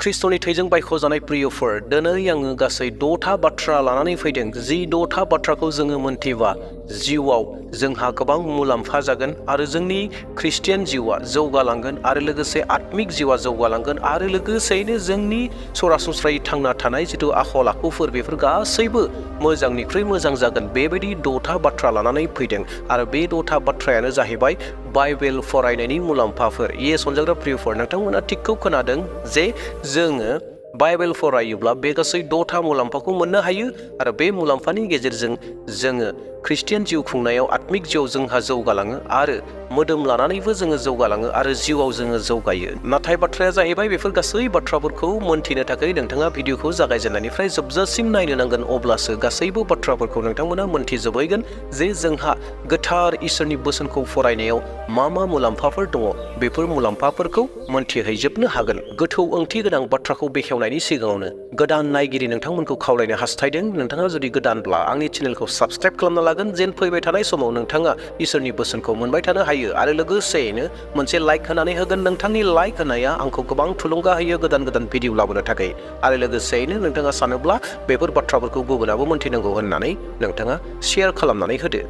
ख्रिस्ट'नि थैजों बायख'जानाय प्रियफोर, दिनै आङो गासै 6था बाथ्रा लानानै फैदों। जि 6था बाथ्राखौ जोङो मोनथिबा जिउआव जोंहा गोबां मुलाम्फा जागोन आरो जोंनि ख्रिस्टियान जिउआ जौगालांगोन आरो लोगोसे आत्मिक जिउआ जौगालांगोन आरो लोगोसेयैनो जोंनि सरासनस्रायै थांना थानाय जिथु आखल आखुफोर बेफोर गासैबो मोजांनिख्रुइ मोजां जागोन। बेबायदि 6था बाथ्रा लानानै फैदों आरो बे 6था बाथ्रायानो जाहैबाय बाइबेल फरायनायनि मुलाम्फाफोर। अनजाग्रा प्रियफोर, नोंथांमोना थिगखौ खोनादों जे जोङो बाइबेल फरायोब्ला बे गासै 6था मुलाम्फाखौ मोननो हायो आरो बे मुलाम्फानि गेजेरजों जोङो ख्रिस्टियान जिउ खुंनायाव आत्मिक जिउआव जोंहा जौगालाङो आरो मोदोम लानानैबो जोङो जौगालाङो आरो जिउआव जोङो जौगायो। नाथाय बाथ्राया जाहैबाय बेफोर गासै बाथ्राफोरखौ मोनथिनो थाखाय नोंथाङा भिडिअखौ जागायजेननायनिफ्राय जोबजासिम नायनो नांगोन। अब्लासो गासैबो बाथ्राफोरखौ नोंथांमोना मोनथिजोबहैगोन जे जोंहा गोथार इसोरनि बोसोनखौ फरायनायाव मा मुलाम्फाफोर दङ, बेफोर मुलाम्फाफोरखौ मोनथिहैजोबनो हागोन। गोथौ ओंथि गोनां बाथ्राखौ बेखेवनायनि सिगाङावनो गोदान नायगिरि नोंथांमोनखौ खावलायनो हास्थायदों, नोंथाङा जुदि गोदानब्ला आंनि चेनेलखौ साबस्क्राइब खालामना लागोन, जेन फैबाय थानाय समाव नोंथाङा इसोरनि बोसोनखौ मोनबाय थानो हायो आरो लोगोसेयैनो मोनसे लाइक होनानै होगोन। नोंथांनि लाइक होनाया आंखौ गोबां थुलुंगा होयो गोदान भिडिअ लाबोनो थाखाय आरो लोगोसेयैनो नोंथाङा सानोब्ला बेफोर बाथ्राफोरखौ गुबुनाबो मोनथिनांगौ होननानै नोंथाङा शेयार खालामनानै होदो।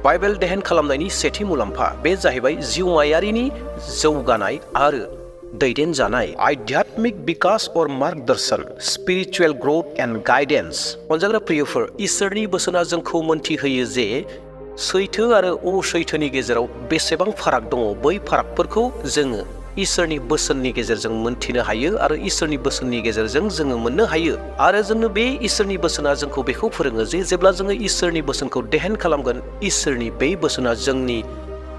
बाइबेल देहेन खालामनायनि सेथि मुलाम्फा बे जाहैबाय जिउमायारिनि जौगानाय आरो दैदेनजानाय, आध्यात्मिक बिकास और मार्गदर्शन, स्पिरिचुअल ग्रोथ एंड गाइडेंस। अनजाग्रा प्रियफोर, इसोरनि बोसोना जोंखौ मोनथिहोयो जे सैथो आरो असैथोनि गेजेराव बेसेबां फाराग दङ। बै फारागफोरखौ जोङो इसोरनि बोसोननि गेजेरजों मोनथिनो हायो आरो इसोरनि बोसोननि गेजेरजों जोङो मोननो हायो आरो जोंनो बे इसोरनि बोसोना जोंखौ बेखौ फोरोङो जे जेब्ला जोङो इसोरनि बोसोनखौ देहेन खालामगोन, इसोरनि बे बोसोना जोंनि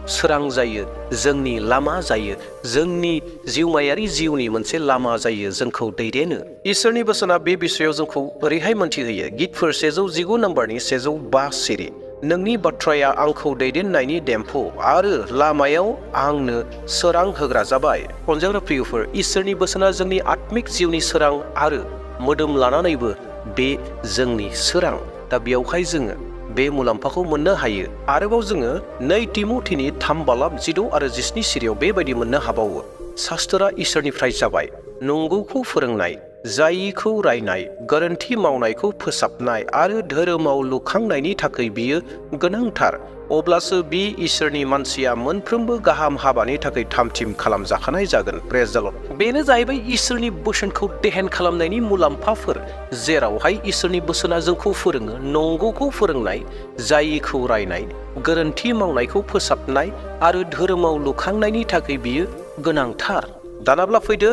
सोरां जायो, जोंनि लामा जायो, जोंनि जिउमायारि जिउनि मोनसे लामा जायो, जोंखौ दैदेनो। इसोरनि बोसोना बे बिषयाव जोंखौ ओरैहाय मोनथिहोयो। गितफोर 119 नम्बरनि 105 सिरि, नोंनि बाथ्राया आंखौ दैदेननायनि देम्फु आरो लामायाव आंनो सोरां होग्रा जाबाय। अनजाग्रा प्रियफोर, इसोरनि बोसोना जोंनि आत्मिक जिउनि सोरां आरो मोदोम लानानैबो बे जोंनि सोरां। दा बेयावहाय जोङो बे मुलाम्फाखौ मोननो हायो। आरोबाव जोङो 2 तिम'थिनि 3:16 आरो 17 सिरियाव बेबायदि मोननो हाबावो। शास्त्रा इसोरनिफ्राय जाबाय, नंगौखौ फोरोंनाय, जायिखौ रायनाय, गोरोन्थि मावनायखौ फोसाबनाय आरो धोरोमाव लुखांनायनि थाखाय बियो गोनांथार। अब्लासो बे इसोरनि मानसिया मोनफ्रोमबो गाहाम हाबानि थाखाय थामथिम खालामजाखानाय जागोन। प्रेज द लर्ड। बेनो जाहैबाय इसोरनि बोसोनखौ देहेन खालामनायनि मुलाम्फाफोर, जेरावहाय इसोरनि बोसोना जोंखौ फोरोङो नंगौखौ फोरोंनाय, जायिखौ रायनाय, गोरोन्थि मावनायखौ फोसाबनाय आरो धोरोमाव लुखांनायनि थाखाय बियो गोनांथार। दानाब्ला फैदो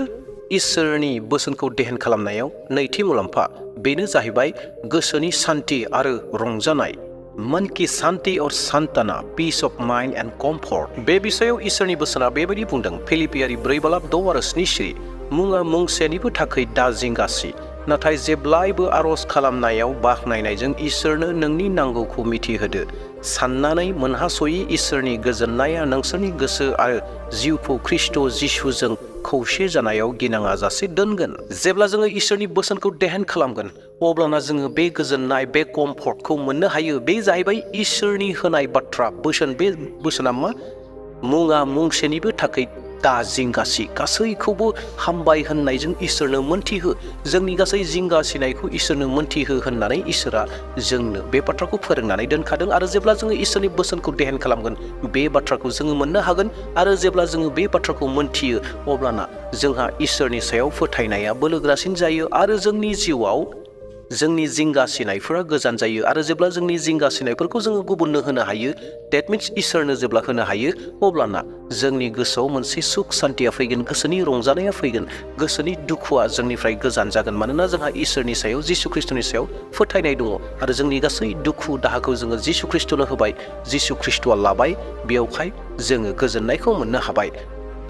इसोरनि बोसोनखौ देहेन खालामनायाव नैथि मुलाम्फा, बेनो जाहैबाय गोसोनि सान्थि आरो रंजानाय। मन की शांति और सांत्वना, peace of mind and comfort. बे बिषयाव इसोरनि बोसोना बेबायदि बुंदों। फिलिपियारि 4:6 आरो 7 सिरि, मुङा मुंसेनिबो थाखाय दा जिंगासि, नाथाय जेब्लायबो आरज खालामनायाव बाख्नायनायजों इसोरनो नोंनि नांगौखौ मिथिहोदो। साननानै मोनहासयै इसोरनि गोजोननाया नोंसोरनि गोसो आरो जिउखौ ख्रिस्ट' जिसुजों खौसे जानायाव गिनाङा जासे दोनगोन। जेब्ला जोङो इसोरनि बोसोनखौ देहेन खालामगोन, अब्लाना जोङो बे गोजोननाय, बे कम्फर्टखौ मोननो हायो। बे जाहैबाय इसोरनि होनाय बाथ्रा बोसोन। बे बोसोना मा? मुङा मुंसेनिबो थाखाय दा जिंगासि, गासैखौबो हामबाय होननायजों इसोरनो मोनथिहो, जोंनि गासै जिंगासिनायखौ इसोरनो मोनथिहो होननानै इसोरा जोंनो बे बाथ्राखौ फोरोंनानै दोनखादों। आरो जेब्ला जोङो इसोरनि बोसोनखौ देहेन खालामगोन, बे बाथ्राखौ जोङो मोननो हागोन आरो जेब्ला जोङो बे बाथ्राखौ मोनथियो, अब्लाना जोंहा इसोरनि सायाव फोथायनाया बोलोग्रासिन जायो आरो जोंनि जिउआव जोंनि जिंगासिनायफोरा गोजान जायो। आरो जेब्ला जोंनि जिंगासिनायफोरखौ जोङो गुबुननो होनो हायो, डेट मिन्स इसोरनो जेब्ला होनो हायो, अब्लाना जोंनि गोसोआव मोनसे सुख सान्थिया फैगोन, गोसोनि रंजानाया फैगोन, गोसोनि दुखुआ जोंनिफ्राय गोजान जागोन। मानोना जोंहा इसोरनि सायाव, जिसु ख्रिस्ट'नि सायाव फोथायनाय दङ आरो जोंनि गासै दुखु दाहाखौ जोङो जिसु ख्रिस्ट'नो होबाय, जिसु ख्रिस्ट'आ लाबाय। बेयावहाय जोङो गोजोननायखौ मोननो हाबाय।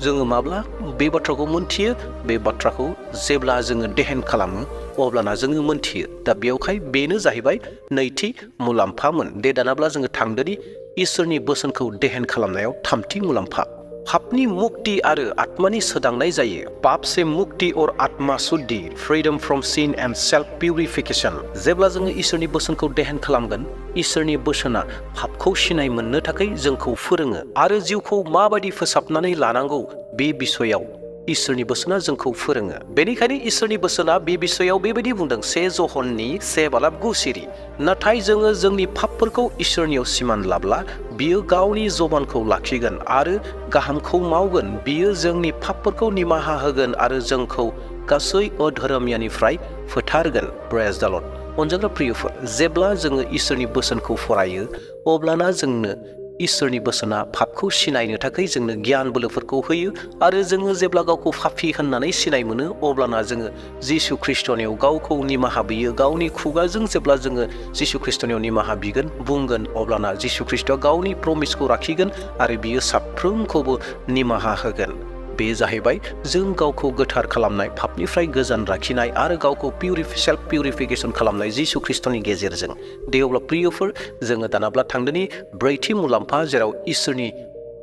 जोङो माब्ला बे बाथ्राखौ मोनथियो? बे बाथ्राखौ जेब्ला जोङो देहेन खालामो, अब्लाना जोङो मोनथियो। दा बेयावहाय बेनो जाहैबाय नैथि मुलाम्फामोन। दे दानाब्ला जोङो थांदोनि इसोरनि बोसोनखौ देहेन खालामनायाव थामथि मुलाम्फा। पापनि मुक्ति आरो आत्मानि सोदांनाय जायो। पाप से मुक्ति और आत्मा शुद्धि, freedom from sin and self purification. जेब्ला जोङो इसोरनि बोसोनखौ देहेन खालामगोन, इसोरनि बोसोना पापखौ सिनाय मोननो थाखाय जोंखौ फोरोङो आरो जिउखौ माबायदि फोसाबनानै लानांगौ बे बिषयाव इसोरनि बोसोना जोंखौ फोरोङो। बेनिखायनो इसोरनि बोसोना बे बिसयाव बेबायदि बुंदों 1 ज'हननि 1:9 सिरि। नाथाय जोङो जोंनि पापफोरखौ इसोरनियाव सिमान लाब्ला बियो गावनि जबानखौ लाखिगोन आरो गाहामखौ मावगोन। बियो जोंनि पापफोरखौ निमाहा होगोन आरो जोंखौ गासै अधर्मनिफ्राय फोथारगोन। प्रेज द लर्ड। अनजाग्रा प्रियफोर, जेब्ला जोङो इसोरनि बोसोनखौ फरायो अब्लाना जोंनो इसोरनि बोसोना पापखौ सिनायनो थाखाय जोंनो गियान बोलोफोरखौ होयो आरो जोङो जेब्ला गावखौ पापी होननानै सिनाय मोनो अब्लाना जोङो जिसु ख्रिस्टनियाव गावखौ निमाहा बियो। गावनि खुगाजों जेब्ला जोङो जिसु ख्रिस्टनियाव निमाहा बिगोन बुंगोन अब्लाना जिसु ख्रिस्टआ गावनि प्रमिसखौ लाखिगोन आरो बियो साफ्रोमखौबो निमाहा होगोन। बे जाहैबाय जों गावखौ गोथार खालामनाय, पापनिफ्राय गोजान लाखिनाय आरो गावखौ सेल्फ पिउरिफिकेसन खालामनाय जिसु ख्रिस्टनि गेजेरजों। दे अब्ला प्रियफोर, जोङो दानाब्ला थांदोनि ब्रैथि मुलाम्फा जेराव इसोरनि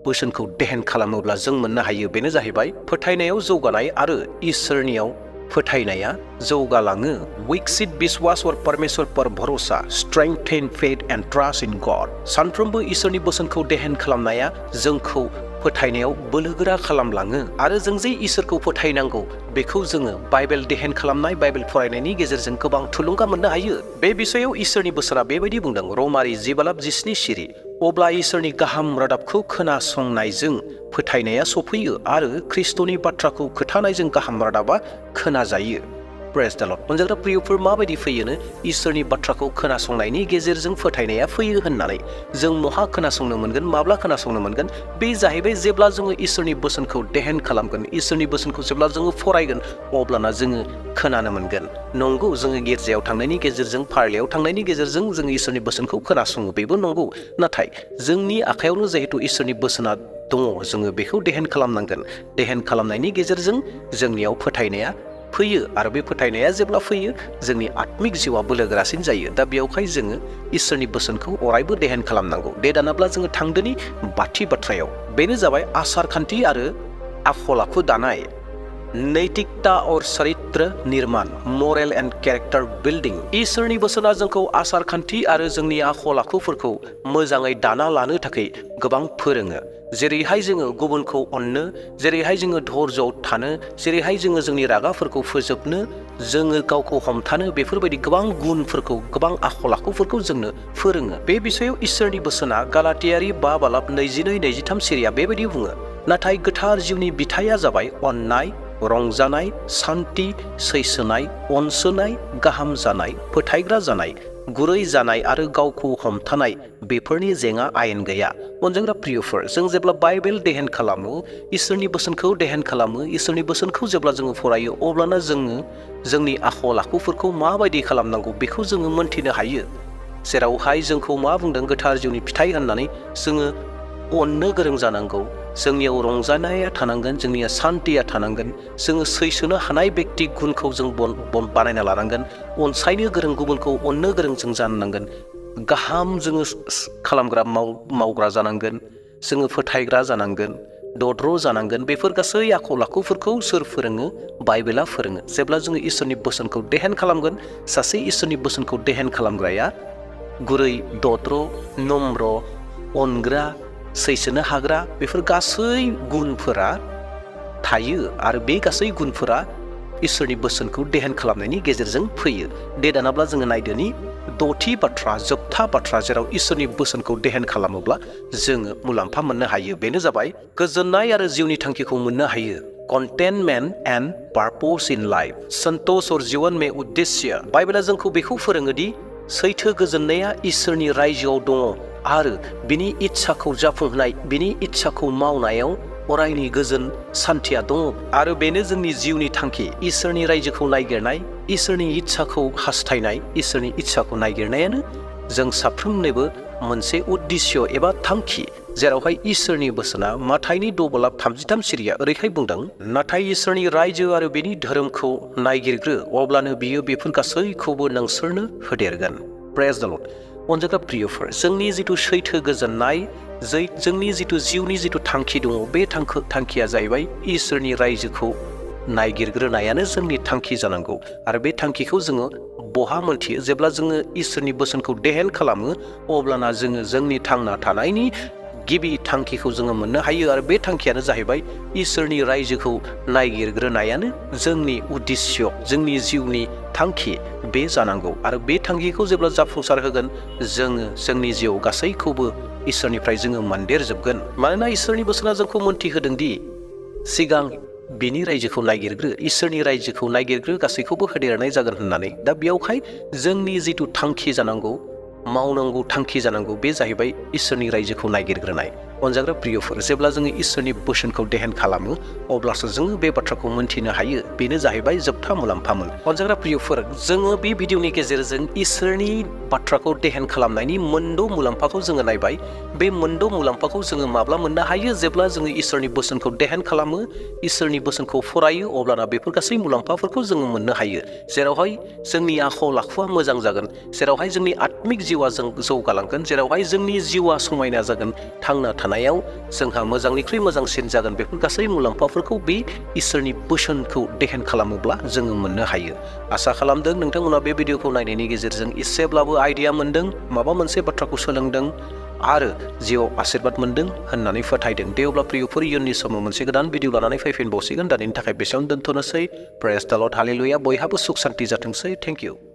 बोसोनखौ देहेन खालामोब्ला जों मोननो हायो। बेनो जाहैबाय फोथायनायाव जौगानाय आरो इसोरनियाव फोथायनाया जौगालाङो। विकसित बिश्वास और परमेश्वर पर भरोसा, स्ट्रेंथेन फेथ एंड ट्रास्ट इन गॉड। सानफ्रोमबो इसोरनि बोसोनखौ देहेन खालामनाया जोंखौ फोथायनायाव बोलोगोरा खालामलाङो आरो जों जे इसोरखौ फोथायनांगौ बेखौ जोङो बाइबेल देहेन खालामनाय, बाइबेल फरायनायनि गेजेरजों गोबां थुलुंगा मोननो हायो। बे बिसयाव इसोरनि बोसोना बेबायदि बुंदों रमारि 10:17 सिरि। अब्ला इसोरनि गाहाम रादाबखौ खोनासंनायजों फोथायनाया सफैयो आरो ख्रिस्टनि बाथ्राखौ खोथानायजों गाहाम रादाबा खोनाजायो। प्रेज द लर्ड। अनजाग्रा प्रियफोर, माबायदि फैयोनो इसोरनि बाथ्राखौ खोनासंनायनि गेजेरजों फोथायनाया फैयो होननानै जों महा खोनासंनो मोनगोन, माब्ला खोनासंनो मोनगोन? बे जाहैबाय जेब्ला जोङो इसोरनि बोसोनखौ देहेन खालामगोन, इसोरनि बोसोनखौ जेब्ला जोङो फरायगोन अब्लाना जोङो खोनानो मोनगोन। नंगौ, जोङो गिर्जायाव थांनायनि गेजेरजों, पार्लायाव थांनायनि गेजेरजों जोङो इसोरनि बोसोनखौ खोनासङो, बेबो नंगौ। नाथाय जोंनि आखायावनो जिहेतु इसोरनि बोसोना दङ, जोङो बेखौ देहेन खालामनांगोन। देहेन खालामनायनि गेजेरजों जोंनियाव फोथायनाया फैयो आरो बे फोथायनाया जेब्ला फैयो जोंनि आत्मिक जिउआ बोलोगोरासिन जायो। दा बेयावहाय जोङो इसोरनि बोसोनखौ अरायबो देहेन खालामनांगौ। दे दानाब्ला जोङो थांदोनि बाथि बाथ्रायाव। बेनो जाबाय आसार खान्थि आरो आखल आखु दानाय। नैतिकता और चरित्र निर्माण, मरेल एंड कैरेक्टर बिल्डिं। इसोरनि बोसोना जोंखौ आसार खान्थि आरो जोंनि आखल आखुफोरखौ मोजाङै दाना लानो थाखाय गोबां फोरोङो। जेरैहाय जोङो गुबुनखौ अननो, जेरैहाय जोङो धैर्यआव थानो, जेरैहाय जोङो जोंनि रागाफोरखौ फोजोबनो, जोङो गावखौ हमथानो, बेफोरबायदि गोबां गुनफोरखौ, गोबां आखल आखुफोरखौ जोंनो फोरोङो। बे बिसयाव इसोरनि बोसोना गालातियारि 5:22-23 सिरिया बेबायदि बुङो। नाथाय गोथार जिउनि बिथाया जाबाय अननाय, रंजानाय, सान्ति, सैसोनाय, अनसोनाय, गाहाम जानाय, फोथायग्रा जानाय, गुरै जानाय आरो गावखौ हमथानाय। बेफोरनि जेंना आयेन गैया। अनजाग्रा प्रियफोर, जों जेब्ला बाइबेल देहेन खालामो, इसोरनि बोसोनखौ देहेन खालामो, इसोरनि बोसोनखौ जेब्ला जोङो फरायो अब्लाना जोङो जोंनि आखल आखुफोरखौ माबायदि खालामनांगौ बेखौ जोङो मोनथिनो हायो। जेरावहाय जोंखौ मा बुंदों गोथार जिउनि फिथाइ होननानै, जोङो अननो गोरों जानांगौ, जोंनियाव रंजानाया थानांगोन, जोंनिया सान्तिया थानांगोन, जोङो सैसोनो हानाय बेक्ति गुनखौ जों बानायना लानांगोन, अनसायनो गोरों, गुबुनखौ अननो गोरों जों जानांगोन, गाहाम जोङो खालामग्रा मावग्रा जानांगोन, जोङो फोथायग्रा जानांगोन, दद्र जानांगोन। बेफोर गासै आखल आखुफोरखौ सोर फोरोङो? बाइबेला फोरोङो। जेब्ला जोङो इसोरनि बोसोनखौ देहेन खालामगोन, सासे इसोरनि बोसोनखौ देहेन खालामग्राया गुरै, दद्र, नम्र, अनग्रा, सैसोनो हाग्रा, बेफोर गासै गुनफोरा थायो आरो बे गासै गुनफोरा इसोरनि बोसोनखौ देहेन खालामनायनि गेजेरजों फैयो। दे दानाब्ला जोङो नायदोनि द'थि बाथ्रा, जोबथा बाथ्रा, जेराव इसोरनि बोसोनखौ देहेन खालामोब्ला जोङो मुलाम्फा मोननो हायो। बेनो जाबाय गोजोननाय आरो जिउनि थांखिखौ मोननो हायो। Contentment and purpose in life, सन्तोष और जीवन में उद्देश्य। बाइबेला जोंखौ बेखौ फोरोङो दि सैथो गोजोननाया इसोरनि रायजोआव दङ आरो बिनि इच्छाखौ जाफुंहोनाय, बिनि इच्छाखौ मावनायाव अरायनि गोजोन सान्थिया दङ आरो बेनो जोंनि जिउनि थांखि। इसोरनि रायजोखौ नागिरनाय, इसोरनि इच्छाखौ हास्थायनाय, इसोरनि इच्छाखौ नागिरनायानो जों साफ्रोमनोबो मोनसे उद्देश्य एबा थांखि। जेरावहाय इसोरनि बोसोना माथाइनि 6:33 सिरिया ओरैहाय बुंदों, नाथाय इसोरनि रायजो आरो बेनि धोरोमखौ नागिरग्रो, अब्लानो बियो बेफोर गासैखौबो नोंसोरनो होदेरगोन। प्रेज द लर्ड। अनजाग्रा प्रियफोर, जोंनि जिथु सैथो गोजोननाय, जोंनि जिथु जिउनि जिथु थांखि दङ, बे थांखिया जाहैबाय इसोरनि रायजोखौ नागिरग्रोनायानो जोंनि थांखि जानांगौ। आरो बे थांखिखौ जोङो बहा मोनथियो? जेब्ला जोङो इसोरनि बोसोनखौ देहेन खालामो अब्लाना जोङो जोंनि थांना थानायनि गिबि थांखिखौ जोङो मोननो हायो आरो बे थांखियानो जाहैबाय इसोरनि रायजोखौ नागिरग्रोनायानो जोंनि उद्देश्य जोंनि जिउनि थांखि बे जानांगौ आरो बे थांखिखौ जेब्ला जाफुंसार होगोन जोङो जोंनि जिउआव गासैखौबो इसोरनिफ्राय जोङो मोनदेरजोबगोन मानोना इसोरनि बोसोना जोंखौ मोनथिहोदों दि सिगां बिनि रायजोखौ नागिरग्रो इसोरनि रायजोखौ नागिरग्रो गासैखौबो होदेरनाय जागोन होननानै दा बेयावहाय जोंनि जिथु थांखि जानांगौ मावनांगौ थांखि जानांगौ बे जाहैबाय इसोरनि रायजोखौ नागिरग्रोनाय अनजाग्रा प्रियफोर जेब्ला जोङो इसोरनि बोसोनखौ देहेन खालामो अब्लासो जोङो बे बाथ्राखौ मोनथिनो हायो बेनो जाहैबाय जोबथा मुलाम्फामोन अनजाग्रा प्रियफोर जोङो बे भिडिअनि गेजेरजों इसोरनि बाथ्राखौ देहेन खालामनायनि मोनद' मुलाम्फाखौ जोङो नायबाय बे मोनद' मुलाम्फाखौ जोङो माब्ला मोननो हायो जेब्ला जोङो इसोरनि बोसोनखौ देहेन खालामो इसोरनि बोसोनखौ फरायो अब्लाना बेफोर गासै मुलाम्फाफोरखौ जोङो मोननो हायो जेरावहाय जोंनि आखल आखुआ मोजां जागोन जेरावहाय जोंनि आत्मिक जिउआ जों जौगालांगोन जेरावहाय जोंनि जिउआ समायना जागोन थांना थानायाव जोंहा मोजांनिख्रुइ मोजांसिन जागोन बेफोर गासै मुलाम्फाफोरखौ बे इसोरनि बोसोनखौ देहेन खालामोब्ला जोङो मोननो हायो आसा खालामदों नोंथांमोना बे भिडिअखौ नायनायनि गेजेरजों एसेब्लाबो आइडिया मोनदों माबा मोनसे बाथ्राखौ सोलोंदों आरो जिउआव आशीर्बाद मोनदों होननानै फोथायदों दे अब्ला प्रियफोर इयुननि समाव मोनसे गोदान भिडिअ लानानै फैफिनबावसिगोन दानि थाखाय बेसेयावनो दोनथ'नोसै प्रेज द लर्ड हालेलुया बयहाबो सुख सान्ति जाथोंसै थेंक इउ